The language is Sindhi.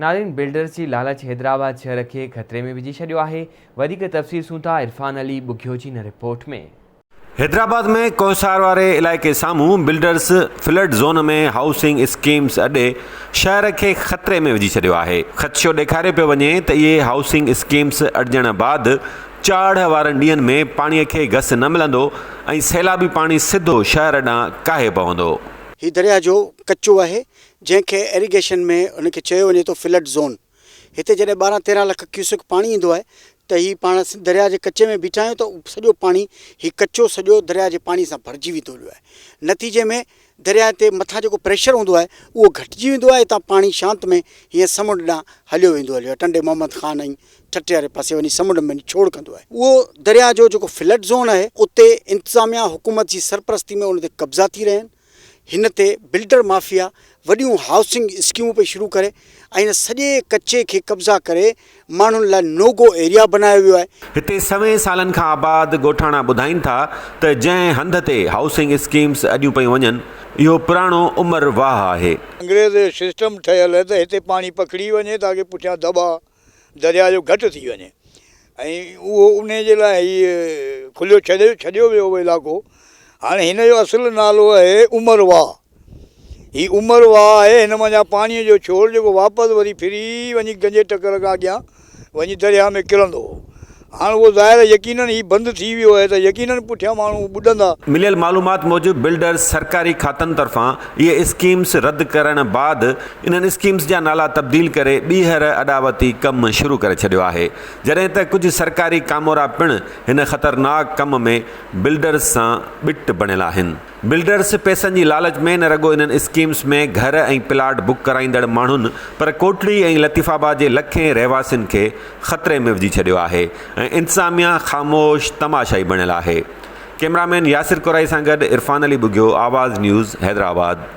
ناظرين بلڊرز جي لالچ حيدرآباد شهر کي خطري ۾ وجهي ڇڏيو آهي وڌيڪ تفصيل سون ٿا عرفان علي ٻگهيو جي هن رپورٽ ۾. حيدرآباد ۾ ڪوهسار واري علائقي سامهون builders flood zone ۾ housing schemes اڏي شهر کي خطري ۾ وجهي ڇڏيو آهي. خدشو ڏيکاريو پيو وڃي ته اهي هائوسنگ اسڪيمز اڏجڻ بعد چاڙهه وارن ڏينهن ۾ پاڻي کي گس نه ملندو ۽ سيلابي پاڻي سڌو شهر ڏانهن ڪاهي پوندو. هي درياهه جو ڪچو آهي جنهن کي ايريگيشن ۾ ان کي چيو وڃي ٿو فلڊ زون. هتي جڏهن 12 13 لک ڪيوسڪ پاڻي ايندو آهي ته هي پاڻ درياهه جي ڪچي ۾ بيٺا آهيون ته سڄو پاڻي هي ڪچو سڄو درياهه جي پاڻي سان ڀرجي ويندو هليو آهي. نتيجي ۾ درياهه تي مٿان جيڪو پريشر هوندو آهي اهو گهٽجي ويندو آهي هتان پاڻي شانت ۾ هيئن سمنڊ ڏانهن هليو ويندو هليو آهي ٽنڊي محمد خان ۽ ٺٽي واري پاسي وڃي سمنڊ ۾ وڃي ڇوڙ ڪندو آهي. اهو درياهه جو جيڪو فلڊ زون آهي اتي انتظاميا حڪومت جي سرپرستي ۾ ان تي قبضا ٿي رهيا آهن. هن تي بلڊر مافيا وڏيون هائوسنگ اسڪيمون پئي شروع ڪري ۽ هن سڄي ڪچي کي قبضا ڪري ماڻهن لاء نو گو ايريا بنايو ويو آهي. هتي سوين سالن کان آباد ڳوٺاڻا ٻڌائين ٿا ته جنهن هنڌ تي هائوسنگ اسڪيمز اڏيون پيون وڃن اهو پراڻو عمر واهه آهي. انگريز جو سسٽم ٺهيل ته هتي پاڻي پکڙي وڃي تاڪه پٺيان دٻاء درياء جو گهٽ ٿي وڃي ۽ اهو انهي جي لاء هي کليو ڇڏيو ڇڏيو ويو هو علائقو. هاڻي هن جو اصل نالو آهي عمر واهه. هي عمر واهه آهي هن منجهان پاڻيء جو ڇوڙ جيڪو واپس وري ڦري وڃي گنجي ٽڪر کان اڳيان وڃي درياء ۾ ڪرندو هو. هاڻ اهو ظاهر آهي يقينن هي بند ٿي ويو آهي ته يقينن پٺيان ماڻهو ٻڏندا. مليل معلومات موجب بلڊرز سرڪاري کاتن طرفان اهي اسڪيمز رد ڪرڻ بعد انهن اسڪيمز جا نالا تبديل ڪري ٻيهر اڏاوتي ڪم شروع ڪري ڇڏيو آهي جڏهن ته ڪجهه سرڪاري ڪامورا پڻ هن خطرناڪ ڪم ۾ بلڊرز سان ٻٽ بڻيل آهن. بلڊرز پئسن جي لالچ ۾ نه رڳو انهن اسڪيمز ۾ گهر ۽ پلاٽ بڪ ڪرائيندڙ ماڻهن پر ڪوٽڙي ۽ لطيف آباد جي لکين رهواسين کي خطري ۾ وجهي ڇڏيو آهي ۽ انتظاميا خاموش تماشائي بڻيل آهي. ڪئميرا مين ياسر ڪورائي سان گڏ عرفان علي ٻگهيو، آواز نيوز، حيدرآباد.